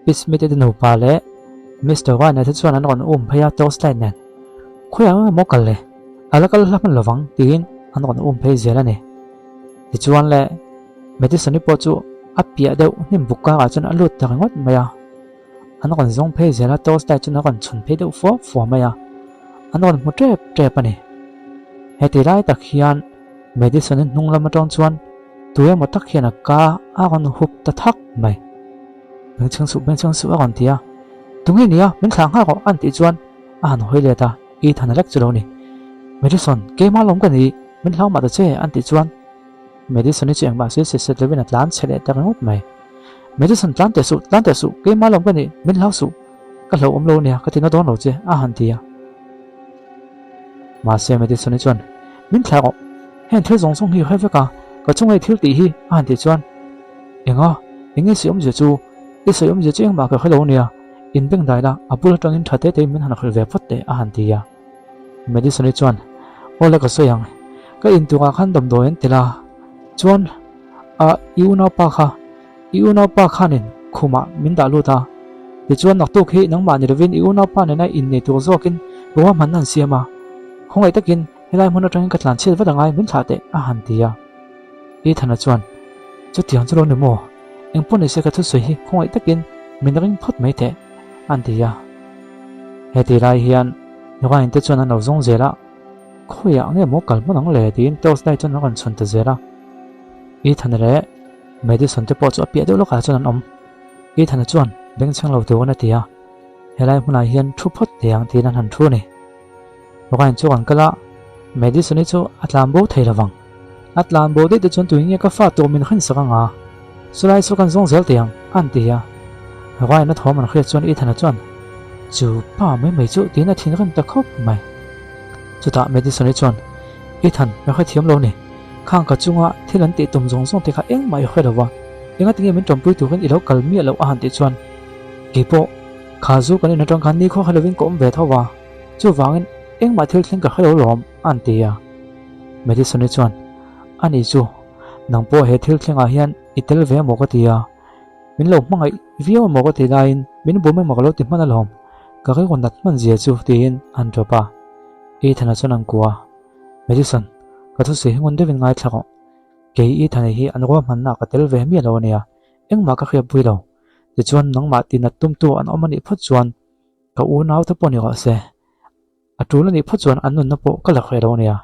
Pi Smith-i te nupa leh Mister Ryan-a te chuan an rawn um phei a torchlight nen. Khawiah eng emaw kal le, a la kal hla hman lovang tiin an rawn um phei zel a ni. Tichuan le, Madison-i pawh chu a piah deuh hnim buk karah chuan a lut ta ringawt mai a. An rawn zawng phei zel a, torchlight chuan a rawn chhun phei deuh fua fua mai a. An rawn hmu tep tep a ni. Heti lai tak hian Madison-i hnung lam atang chuan tu emaw tak hian a ka a rawn hup ta thak mai. Bengchheng suh, bengchheng suh a rawn ti a. Tunge nia, min thlah nghal rawh a tih chuan a han hawi let a, Ethan a lek chu lo ni. Madison, keimah lawm ka ni, min hlau mah ta che an tih chuan Madison-i chu engmah sawi set set lovin a tlan chhe leh ta ringawt mai. Madison, tlan teh suh, tlan teh suh, keimah lawm ka ni, min hlau suh, ka hlauhawm lo nia, ka ti na dawn lo che a han ti a. Mahse Madison-i chuan, Min thlah rawh, heng thil zawng zawng hi hre vek a, ka chunga i thil tih hi a han tih chuan, Enga, eng nge sawi awmzia chu? I sawi awmzia chu engmah ka hre lo nia, in beng dai la, a bul atangin tha te tein min han hrilh ve phawt teh a han ti a. Madison-i chuan, Aw le ka sawi ang, ka inturah khan damdawi an tel a, chuan a i unaupa kha, i unaupa khanin khumah min dah lut a, tichuan naktuk hi nangmah ni lovin i unaupa nena innei tur zawkin ruahmanna an siam a, khawngaih takin helai hmun atangin ka tlanchhiat vat angai min thlah teh a han ti a. Ethan-a chuan, Chutiang chu lo ni maw? Eng pawh nise ka thusawi hi khawngaih takin min ring phawt mai teh, an ti a. Heti lai hian Ryan te chuan an lo zawng zel a, Khawiah nge maw kal hman ang le? tiin torchlight chuan an rawn chhawn ta zel a. Ethan-a leh Madison te pawh chu a piah deuh lawkah chuan an awm. Ethan-a chuan bengchheng lo turin a ti a, Helai hmunah hian thu phawt teh ang tiin an han thu a ni. Ryan chu an kal a, Madison-i chu a tlan bo thei lovang. A tlan bo daih te chuan tuin nge ka fa tur min hrinsak anga, chulai chu kan zawng zel teh ang, an ti a. Ryan-a thawm an hriat chuan Ethan-a chuan, Chu pa mai mai chu tiin a thinrim ta khawp mai. Chutah Madison-i chuan, Ethan, ka hrethiam lo ni. Khang ka chunga thil an tih tum zawng zawng te kha engmah i hre lo va, engati nge min tawmpui turin i lo kal miah loh a han tih chuan, Keipawh, kha zu kan in atang khan nikhua hre lovin ka awm ve tho va. Chuvangin engmah thil thleng ka hre lo lawm, an ti a. Madison-i chuan, Ani chu, nang pawh he thil thlengah hian i tel ve emaw ka ti a, min lo hmangaih viau emaw ka ti laiin min bum emaw ka lo ti hman alawm, ka rilru nat hman zia chu, tiin an tawp a. Ethan-a chuan an kuah a, Madison, ka thusawi hi ngun deuhin ngaithla rawh. Kei Ethan-i hi an ruahmannaah ka tel ve miah lo ania, engmah ka hriatpui lo. Tichuan nangmah tinat tumtu an awm anih phawt chuan Ka unau te pawh ni rawh se, a tul anih phawt chuan an nunna pawh ka la hreh lo ania.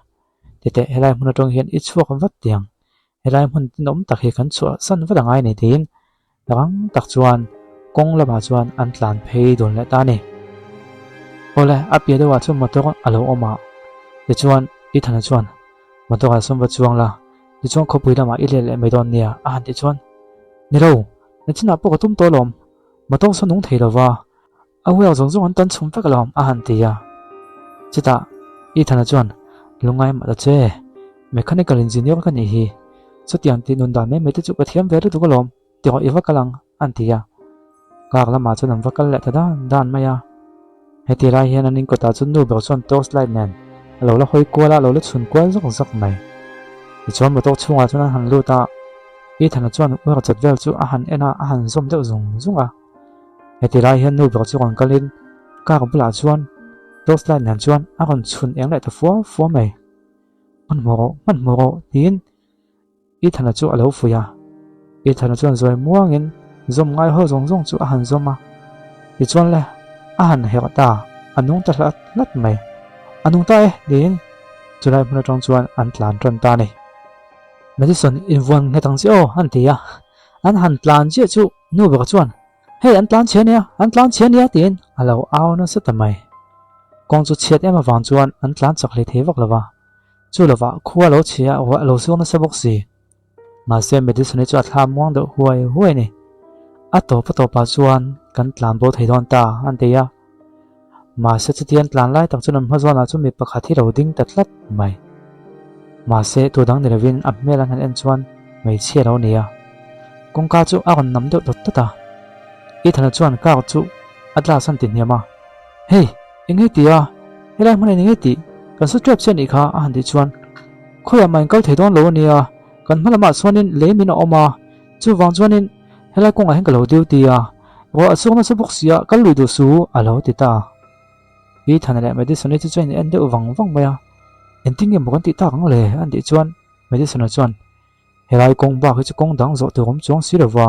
Titeh helai hmun atang hian i chhuak vat tiang, helai hmun tinawm tak hi kan chhuah san vat angai ni tiin rang tak chuan kawng lamah chuan an tlan phei dun leh ta a ni. Awle, a piah deuhah chuan motor a lo awm a, tichuan Ethan-a chuan motor ah sawn va chuang la, tichuan khawpui lamah i let leh mai dawn nia a han tih chuan, Ni lo, nachinah pawh ka tum tawh alawm, motor sawn nung thei lova, A huiak zawng zawng an tan chhum vek alawm a han ti a. Chutah Ethan-a chuan, Lungngai mah ta che, mechanical engineer ka nih hi, chutiang tih nun dan mai mai te chu ka thiam ve lutuk alawm, ti rawh i va kal ang, an ti a. Car lamah chuan an va kal leh ta dan dan mai a. Heti lai hian an inkawtah chuan nu ber chuan torch light nen a lo la hawi kual a, a lo la chhun kual zawk zawk mai. Tichuan motor chhungah chuan an han lut a, Ethan-a chuan uar chat vel chu a han en a, a han zawm deuh zung zung a. Heti lai hian nu ber chu rawn kalin car bulah chuan torch light nen chuan a rawn chhun eng leh ta fua fua mai. Hmanhmawh rawh, hmanhmawh rawh tiin Ethan-a chu a lo fuih a. Ethan-a chuan zawi muangin zawm ngai ho zawng zawng chu a han zawm a. Tichuan le, a han herh ta, a nung ta hlat hlat mai. A nung ta e tiin chulai hmun atang chuan an tlan tan ta a ni. Madison invuan nghet ang che aw an ti a. An han tlan chiah chu Nu ber chuan, Hei an tlan chhe ania, an tlan chhe ania tiin a lo au nasa ta mai. Kawng chu chhiat em avang chuan an tlan chak hlei thei vak lo va, chu lovah khua lo chhia ruah a lo sur nasa bawk si. Mahse Madison-i chu a thla muang deuh huai huai a ni. A tawp a tawpah chuan kan tlan bo thei dawn ta an ti a. Mahse chutiang tlan lai tak chuan an hma zawnah chu mi pakhat hi lo ding ta tlat mai. Mahse tu dang ni lovin a hmel an han en chuan hmeichhia lo ni a. Kawngka chu a rawn nam deuh dawt dawt a. Ethan-a chuan car chu a glass an ti hniam a. Hey! Eng nge ti a? Helai hmun ah eng nge tih? Kan su tep che anih kha a han tih chuan khawiah mah in kal thei dawn lo ania, kan hma lamah chuanin lei min a awm a, chuvang chuanin helai kawngah hian ka lo duty a. Ruah a chhung nasa bawk sia, kal lui duh su, a lo ti ta. Ethan-a leh Madison-i chu chuan in en deuh vang vang mai a, Engtin nge maw kan tih tak ang le? an tih chuan Madison-a chuan, Helai kawng bak hi chu kawng dang zawh tur awm chuang si lo va,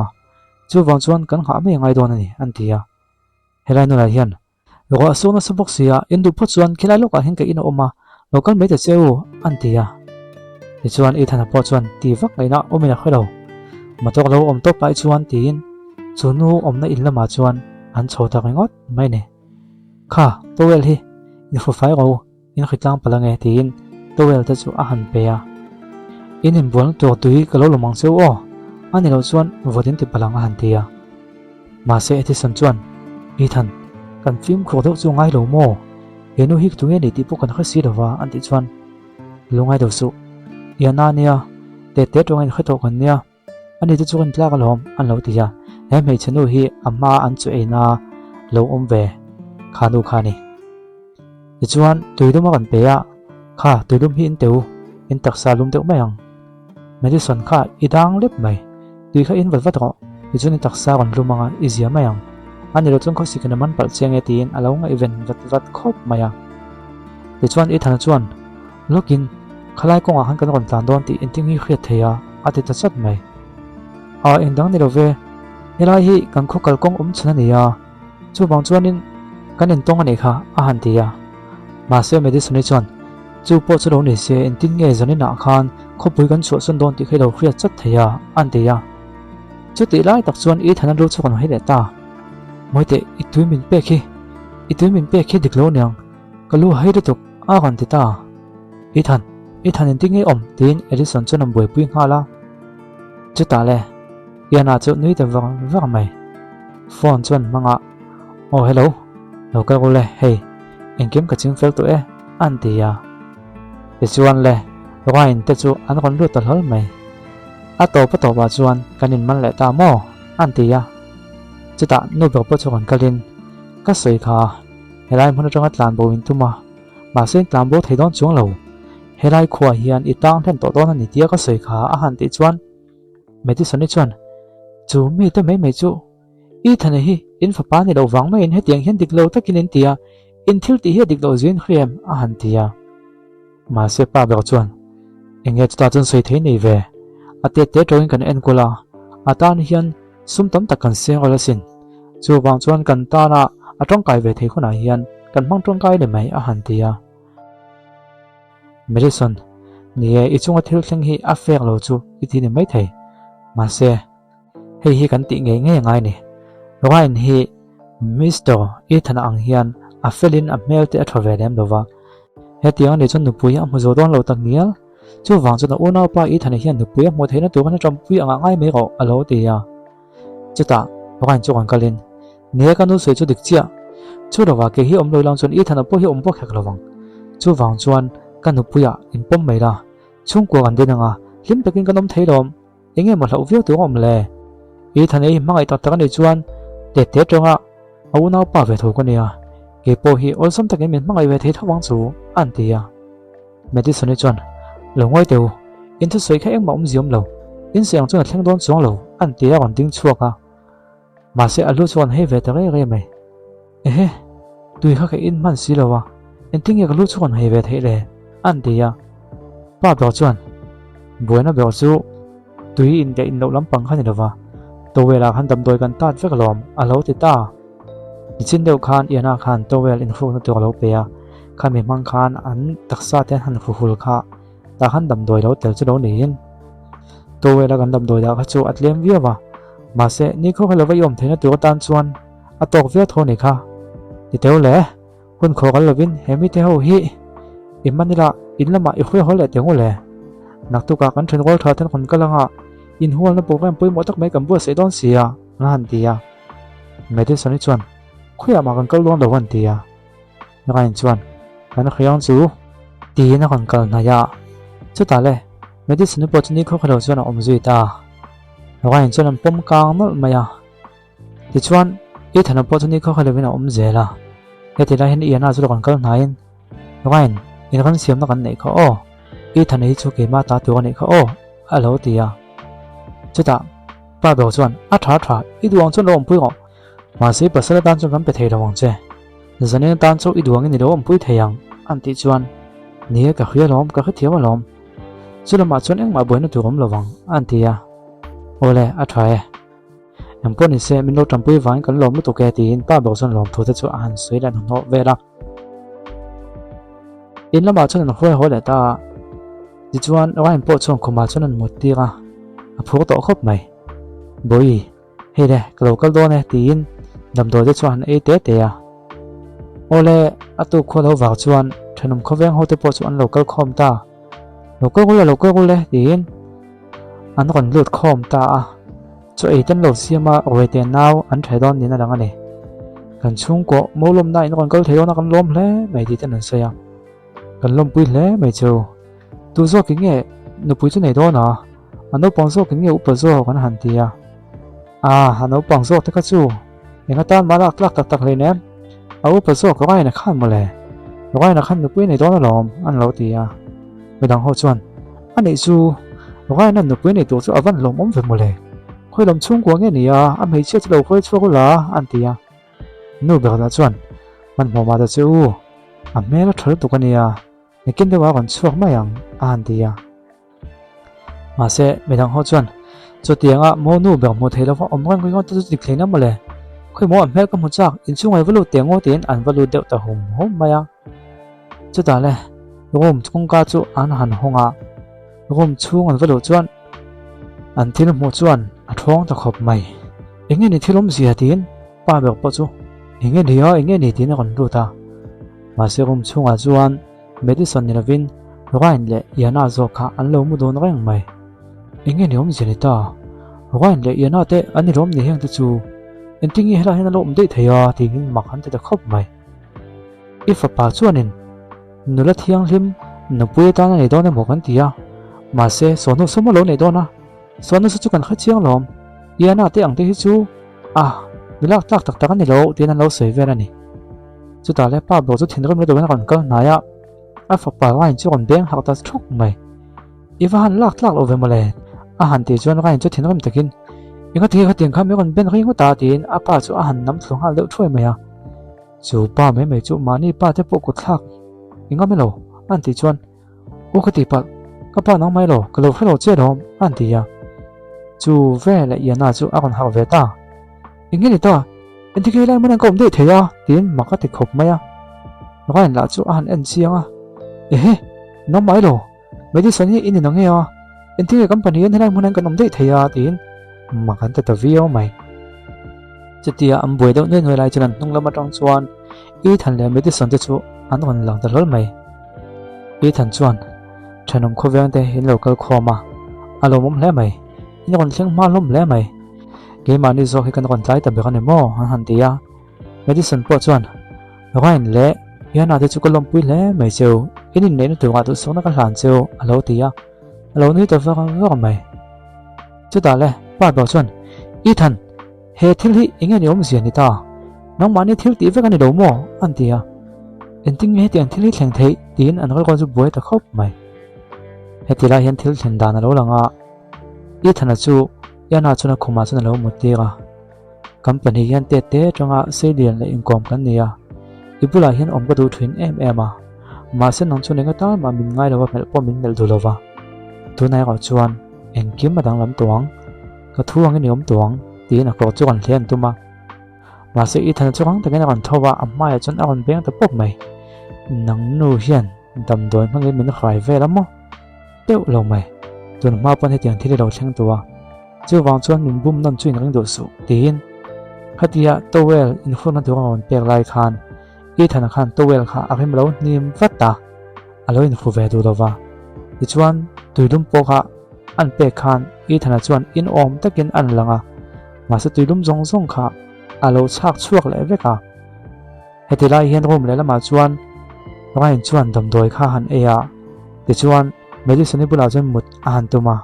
chuvang chuan kan nghah mai a ngai dawn a ni, an ti a. Helai nula hian, Ruah a sur nasa bawk sia, in duh phawt chuan khilai lawkah hian ka in a awm a, lo kal mai ta che u, an ti a. Tichuan Ethan-a pawh chuan ti vak ngaihna awmin a hre lo. Motor lo awm tawp lai chuan tiin chu nu awmna in lamah chuan an chho ta ringawt mai ni. Kha, towel hi in hru fai ro. In hri tlang palh ange tiin towel te chu a han pe a. In inbualna tur tui ka lo lawm ang cheu aw, a ni loh chuan vawt in ti palh ang a han ti a. Mahse Edison chuan, Ethan, kan fimkhur deuh chu ngai lo maw? He nu hi tunge ni tih pawh kan hre si lo va an tih chuan, Lungai deuh suh. Iana nia, tete tawng in hre tawh kan nia. Ani te chu kan tlak alawm an lo ti a, he hmeichhe nu hi a hma an chu eina lo awm ve kha nu kha a ni. Tichuan tuilum a rawn pe a, Kha tuilum hi in teh u, in taksa lum deuh mai ang. Madison kha i dang lep mai, tui kha in vat vat rawh, tichuan i taksa rawn lum anga i zia mai ang. Ani lo chuan khawsik in a man palh chiang e tiin a lo ngaihven vat vat khawp mai a. Tichuan Ethan-a chuan, Lawkin, khalai kawngah khan kan rawn tlan dawn tih engtin hi hriat thei a, a ti ta chat mai. A, eng dang ni lo ve, helai hi kan khaw kalkawng awm chhan a ni a, chuvang chuanin kan intawng a nih kha, a han ti a. Mahse Madison-i chuan, Chu pawh chu lo ni se, engtin nge zaninah khan khawpui kan chhuahsawn dawn tih kha i lo hriat chat thei a, a han ti a. Chutih lai tak chuan Ethan-a lu chu kan hawi leh ta. Mawite, i tui min pek hi, i tui min pek hi dik lo niang. Ka lu hai lutuk a rawn ti ta. Ethan, Ethan engtin nge awm? tiin Edison chuan a buaipui nghal a. Chutah le, Ian-a chu nui ta var var mai. Phone chuan hmang a, Aw hello, lo kal ru le, hei, engkim ka ching fel tawh e, an ti a. Tichuan le, Ryan te chu an rawn lut ta hlawl mai. A tawp a tawpah chuan kan inman leh ta maw? an ti a. Chutah nu ber pawh chu rawn kalin, Ka sawi kha. Helai hmun atanga tlan bo in tum a, mahse in tlan bo thei dawn chuang lo. Helai khuaah hian i tang hlen tawh dawn a ni tia ka sawi kha a han tih chuan Madison-i chuan, Chu mi te mai mai chu Ethan-a hi in fapa ni loh vang maiin hetiang hian dik lo takin in ti a, in thil tih hi a dik loh zui in hria em? a han ti a. Mahse pa ber chuan, Enge chutah chuan sawi thei nei ve? A tet te tawngin kan enkawl a, a tan hian sum tam tak kan seng rawlh asin. Chuvang chuan kan tana a tawngkai ve thei hunah hian kan hmang tawngkai ni mai a han ti a. Madison, Ni e, i chunga thil thleng hi a fek lo chu i ti ni maithei. Mahse, hei hi kan tih ngei ngei angai ni. Ryan hi Mister Ethan-a ang hian a felin a hmel te a tha ve lem lo va. Hetiang a nih chuan nupui a hmu zo dawn lo tak ngial. Chuvang chuan a unaupa Ethan-a hian nupui a hmuh theihna tur khan a tanpui angah ngai mai rawh a lo ti a. Chutah Ryan chu rawn kalin, Ni e ka nu sawi chu dik chiah. Chu lovah kei hi awm lo ilang chuan Ethan-a pawh hi awm bawk hek lo vang. Chuvang chuan ka nupuiah inpawm mai la, chhungkua kan din anga hlim takin kan awm thei lawm. Enge maw hlauh viau tur a awm le? Ethan ei hmangaih tak tak a nih chuan tete atanga a unaupa ve tho ka nia, kei pawh hi awlsam takin min hmangaih ve thei tho ang chu an ti a. Madison-i chuan, Lo ngawi teh u, in thusawi kha engmah awmzia awm lo, in sawi ang chuan a thleng dawn chuang lo an ti a rawn ding chhuak a. Mahse a lu chu an hei ve ta rei rei mai. Ehe, tui kha ka in hman si lo a, engtin nge ka lu chu an hei ve theih le? an ti a. Pa ber chuan, Buaina ber chu tui in leh in loh lampang kha ni lo va, towel ah khan damdawi kan tat vek alawm, a lo ti ta. Nichin deuh khan Iana khan towel inhrukna tur a lo pe a, khami hmang khan an taksa te an han hruhul kha. Tah khan damdawi lo tel chu lo niin towel a kan damdawi dah kha chu a tlem viau a, mahse nikhaw kha lova i awm theihna tur atan chuan a tawk viau tho a ni kha. Ti teu le, hun khaw kal lovin he mite ho hi i hman ila in lamah i hruai haw leh teh ngu le. Naktukah kan then rual tha ten rawn kal anga inhualna program pawimawh tak mai kan buatsaih dawn si a, an han ti a. Madison-i chuan khawiah mah kan kal dawn lo an ti a. Ryan chuan, Kan hriang chu tiin a rawn kal hnaih a, chutah le Madison-i pawh chu nikhaw kha lo chuan a awm zui ta. Ryan chuan an pawm kang nawlh mai a, tichuan Ethan-a pawh chu nikhaw kha lovin a awm zel a. Heti lai hian Ian-a chu rawn kal hnaiin, Ryan, in rawn siamna kan neih kha aw, Ethan-a hi chu keimah ta tur a neih kha aw, a lo ti a. Chutah pa ber chuan, A tha tha, i duh ang chuan lo awmpui rawh. Mahse pasal atan chuan kan pe thei lo ang che. Zanin atan chu i duh angin i lo awmpui thei ang, an tih chuan, Ni e, ka hria alawm, ka hrethiam alawm. Chu lamah chuan engmah buaina tur awm lo vang, an ti a. Awle, a tha e. Engpawh ni se, min lo tanpui vangin kan lawm lutuk e, tiin pa ber chuan lawmthu te chu a han sawi leh hnahnawh vel a. In lamah chuan an huai haw leh ta a. Tichuan, Ryan pawh chuan khumah chuan an mut tir a, a phur tawh khawp mai. Bawihi. Hei le, ka lo kal dawn e tiin damdawi te chuan an ei te te a. Awle, a tuk khua lo vang chuan thenawm khawveng ho te pawh chu an lo kal khawm ta. Lo kal rul e, lo kal rul e tiin an rawn lut khawm ta a. Chaw ei te an lo siam a, ruaite nau an thai dawn niin a lang a ni. Kan chhungkaw Mawlawmna in rawn kal thei dawn a kan lawm hle mai tih ten an sawi a. Kan lawmpui hle mai chu. Tu zawk in nge nupui chu nei dawn a? A naupang zawk in nge upa zawk an han ti a. A, a naupang zawk te kha chu eng atan mah lak tlak tak tak hlei nem. A upa zawk Ryan-a khan mawle. Ryan-a khan nupui nei dawn alawm an lo ti a. Midang ho chuan, A nih chu, Ryan-a'n nupui nei tur chu a van lawmawm ve mawle. Khawilawm chhungkua nge ni a, a hmeichhia chu lo khawi chhuak ula an ti a. Nu ber lah chuan, Hmanhmawh mah ta che u, a hmel a tha lutuk a nia, nikin deuh a rawn chhuak mai ang, a han ti a. Mahse, midang ho chuan, Chutianga maw nu ber hmuh theih lova awm reng ringawt te chu dik thei na mawle, khawi maw a hmel ka hmu chak, inchhung ai va lut teh ngaw tiin an va lut deuh ta hum hum mai a. Chutah le, room kawngka chu an han hawng a, room chhung an va luh chuan an thil hmuh chuan a thawng ta khawp mai. Eng nge ni thil awmzia tiin pa ber pawh chu eng nge ni a, eng nge ni tiin a rawn lut a. Mahse room chhungah chuan Madison ni lovin Ryan leh Iana zawk kha an lo mu dawn reng mai. Eng nge ni awmzia ni ta? Ryan leh Iana te an ni lawm ni heng te chu engtin nge helaiah hian an lo awm daih thei a tiin mak an ti ta khawp mai. I fapa chuanin nula thianghlim nupui atan a nei dawn emaw kan ti a, mahse sawhnu sawm a lo nei dawn a. Saw nasa chu kan hre chiang lawm, Iana te ang te hi chu ah mi lak tlak tak tak a ni lo tiin an lo sawi vel a ni. Chutah le pa bawk chu thinrim lutuk in a rawn kal hnai a, a fapa Ryan chu a rawn beng harh ta thuk mai. I va han lak tlak lo ve mawle a han tih chuan Ryan chu thinrim takin Enga tinge khatiang kha min rawn ben ri ngawt a tiin a pa chu a han nam thlu nghal deuh thuai mai a. Chu pa mai mai chu mahni pa te pawh kut thlak i ngam elo a han tih chuan Aw ka tih palh, ka pa nang mai lo, ka lo hre lo che lawm, a han ti a. Chu veleh Iana chu a rawn harh ve ta. Eng nge ni ta? Engtik hi helai hmun hian ka awm daih thei a? tiin mak a ti khawp mai a. Ryan lah chu a han en chiang a, Ehe, nang mai lo, Madison hi i ni nang e a, engtik nge kan pahnih hian helai hmun hian kan awm daih thei a? tiin mak an ti ta viau mai. Chutia an buai deuh nuai nuai lai chuan an hnung lam atang chuan Ethan leh Madison te chu an rawn lang ta hlawl mai. Ethan chuan, Thenawm khawveng te in lo kal khawm a, a lawmawm hle mai. In rawn thleng hma hlawm hle mai. Keimahni zawk hi kan rawn tlai ta ber a ni maw? an han ti a. Madison pawh chuan, Ryan leh Iana te chu ka lawmpui hle mai cheu, in inneihna turah duhsakna ka hlan cheu, a lo ti a. A lo nui ta vak vak mai. Chutah le, pa ber chuan, Ethan! He thil hi eng nge ni awmzia ni ta? Nangmahni thil tih vek a ni lo maw? an ti a. Engtin nge hetiang thil hi thleng theih? tiin an rilru chu buai ta khawp mai. Heti lai hian thil thlen dan a lo lang a, Ethan-a chu Iana chuan a khumah chuan a lo mut tir a. Kan pahnih hian tet te atanga seilian leh inkawm kan ni a, i bulah hian awm ka duh thin em em a, mahse nang chuan eng atan mah min ngai lo va melh pawh min melh duh lo va. Tunah erawh chuan engkim a danglam tawh ang. Ka thu angin i awm tawh ang, tiin a kawr chu rawn hle an tum a. Mahse Ethan-a chu rang takin a rawn tho a, a hmaiah chuan a rawn beng ta pawp mai. Nang nu hian damdawi hmangin min hrai vel a maw? Deuh lo mai. Tun hma pawn hetiang thil i lo thleng tawh a, chuvang chuan min bum nawn chu inring duh suh, tiin khatia towel inhurna tur a rawn pek lai khan Ethan-a khan towel kha a rem lo hnim vat a, a lo inhru ve duh lo va. Tichuan tuilum pawh kha an pek khan Ethan-a chuan inawm takin a lang a, mahse tuilum zawng zawng kha a lo chhak chhuak leh vek a. Heti lai hian room lehlamah chuan Ryan chuan damdawi kha a han ei a, tichuan Madison-i bulah chuan mut a han tum a.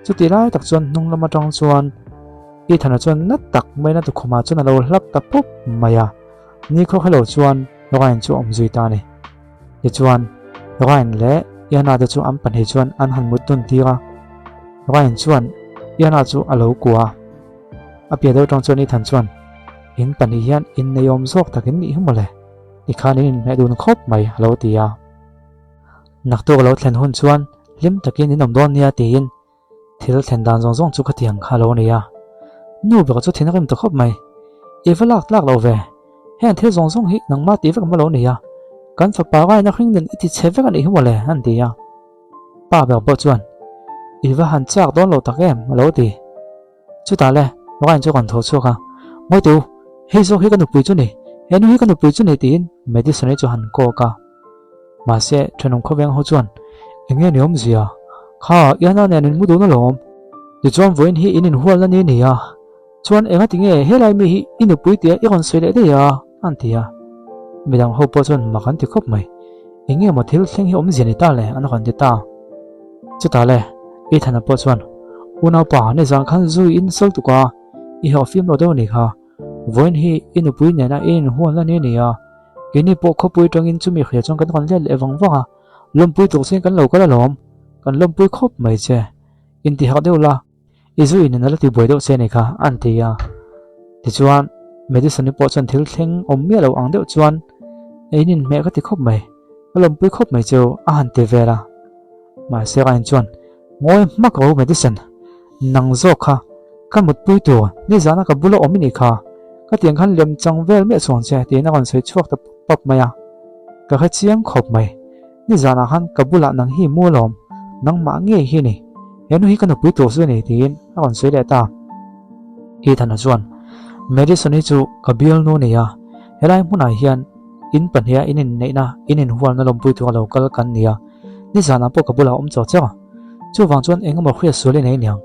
Chutih lai tak chuan hnung lam atang chuan Ethan-a chuan na tak maiin a tukhumah chuan a lo hlap ta pup mai a. Ni khaw khelo chuan Ryan chu a awm zui ta a ni. Tichuan, Ryan leh Iana te chu an pahnih chuan an han mut dun tir a. Ryan chuan Iana chu a lo kua a. A piah deuh tang chuan Ethan chuan, In pahnih hian inneiawm zawk tak in nih hi mawle, tikhan in inhmeh dun khawp mai a lo ti a. Naktuk a lo thlen hun chuan hlim takin in awm dawn nia tiin thil thlen dan zawng zawng chu khatiang kha a lo ni a. Nu ber chu thin a rim ta khawp mai. I va lak tlak lo ve, heng thil zawng zawng hi nangmah tih vek maw lo ni a, kan fapa raina hring nen i ti chhe vek a nih hi mawle an ti a. Pa ber pawh chuan I va han chak dawn lo tak em a lo ti. Chutah le, Ryan chu rawn tho chhuak a, Ngawi teh u, hei zawk hi ka nupui chu ni, he nu hi ka nupui chu ni tiin Madison-i chu han kawk a. Mahse, thenawm khawveng ho chuan, Eng nge ni awmzia? Kha, Iana nen in mu dun alawm. Tichuan vawiin hi in inhualna ni a ni a, chuan engati nge helai mi hi i nupui tia i rawn sawi leh daih a? an ti a. Midang ho pawh chuan mak an ti khawp mai. Eng nge maw thil thleng hi awmzia ni ta le? an rawn ti ta. Chutah le, Ethan-a pawh chuan, Unaupa, nizan khan zui in sawl tuk a, i hawh fim lo deuh a nih kha. Vawiin hi i nupui nena i inhualna ni a ni a, keini pawh khawpui atangin chumi hria chuan kan rawn let leh vang vang a, lawmpui tur chuan kan lo kal alawm, kan lawmpui khawp mai che. Intihak deuh la. I zu in a la ti buai deuh che ni kha, an ti a. Tichuan, Madison-i pawh chuan thil thleng awm miah lo ang deuh chuan, In inhmeh ka ti khawp mai, ka lawmpui khawp mai chu, a han ti vel a. Mahse Ryan chuan, Ngawi hmak ro Madison, nang zawk kha ka mutpui tur nizana ka bula awm i nih kha, ka tiang khan lem chang vel miah chuang che, tiin a rawn sawi chhuak ta pawp pawp mai a. Ka hre chiang khawp mai. Nizanah khan ka bulah nang hi mu alawm, nangmah ngei hi ni, he nu hi ka nupui tur chu a ni tiin a rawn sawi leh ta. Ethan-a chuan, Madison hi chu ka bialnu a ni a, helai hmunah hian in pahniha in inneihna, in inhualna lawmpui tura lo kal kan ni a, nizanah pawh ka bulah a awm chawk chawk a, chuvang chuan eng emaw hriat sual i nei niang,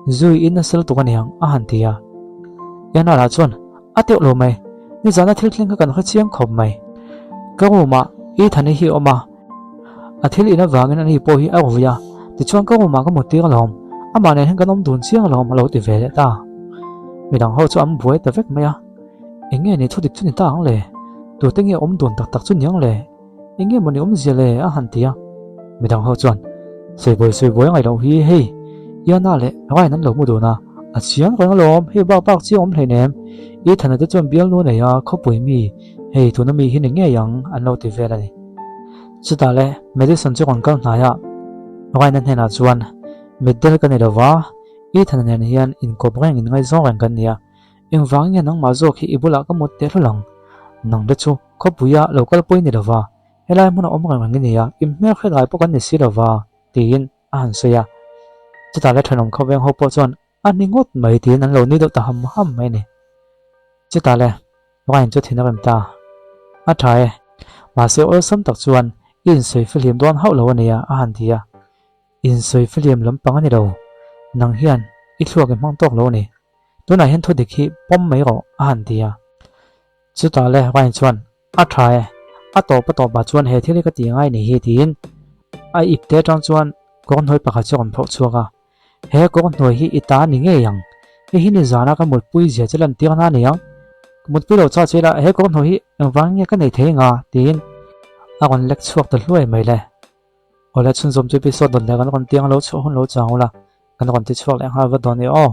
zui in a sel tuk a niang a han ti a. Ian-a lah chuan, A teuh lo mai, nizana thil thleng kha kan hre chiang khawp mai. Ka room ah Ethan-i hi a awm a, a thil in avangin ani pawh hi a rui a, tichuan ka room ah ka mut tir alawm, amah nen hian kan awm dun chiang alawm a lo ti ve leh ta. Midang ho chu an buai ta vek mai a, eng nge ni thu dik chu ni ta ang le, tute nge awm dun tak tak chu niang le? Eng nge mawni awmzia le? a han ti a. Midang ho chuan, Sawibuai sawibuai a ngaih loh hi hei, Iana leh Ryan an lo mu dun a, a chiang reng alawm, hei bak bak chiang awm hleinem, Ethan-a te chuan bialnu a nei a, khawpui mi, hei tuna mi hi ni ngei ang, an lo ti vel a ni. Chutah le Madison chu rawn kal hnai a, Ryan-a hnenah chuan, Mitdel ka ni lo va, Ethan-a nen hian inkawp reng inngaizawng reng kan ni a, engvangin nge nangmah zawk hi i bulah ka mut teh hlul ang? Nang te chu Khawpuia lo kal pawi ni lova, helai hmuna awm reng reng i nia, i hmel hre ngai pawh kan ni si lova, tiin a han sawi a. Chutah le thenawm khawveng ho pawh chuan a ni ngawt mai tiin an lo nui deuh ta ham ham mai a ni. Chutah le Ryan chu thin a rem ta. A tha e, mahse awlsam tak chuan i insawi fihlim dawn hauh lo a nia, a han ti a. Insawi fihlim lampang a ni lo, nang hian i thluak i hmang tawk lo a ni. Tunah hian thudik hi pawm mai rawh, a han ti a. Chutah le Ryan chuan, A tha e, a tawp a tawpah chuan he thil hi ka ti ngai ni hi tiin a ip te atang chuan kawrhnuai pakhat chu a rawn phawrh chhuak a. He kawrhnuai hi i ta ni ngei ang, hei hi nizana ka mutpui zia che lantir na ni ang, ka mutpui lo chah che ila he kawrhnuai hi engvangin nge ka nei thei anga tiin a rawn lek chhuak ta hluai mai le. Awle chhunzawm chu episode dawn leh kan rawn tiang lo chhuah hun lo chang ula, kan rawn ti chhuak leh nghal vat dawn e aw.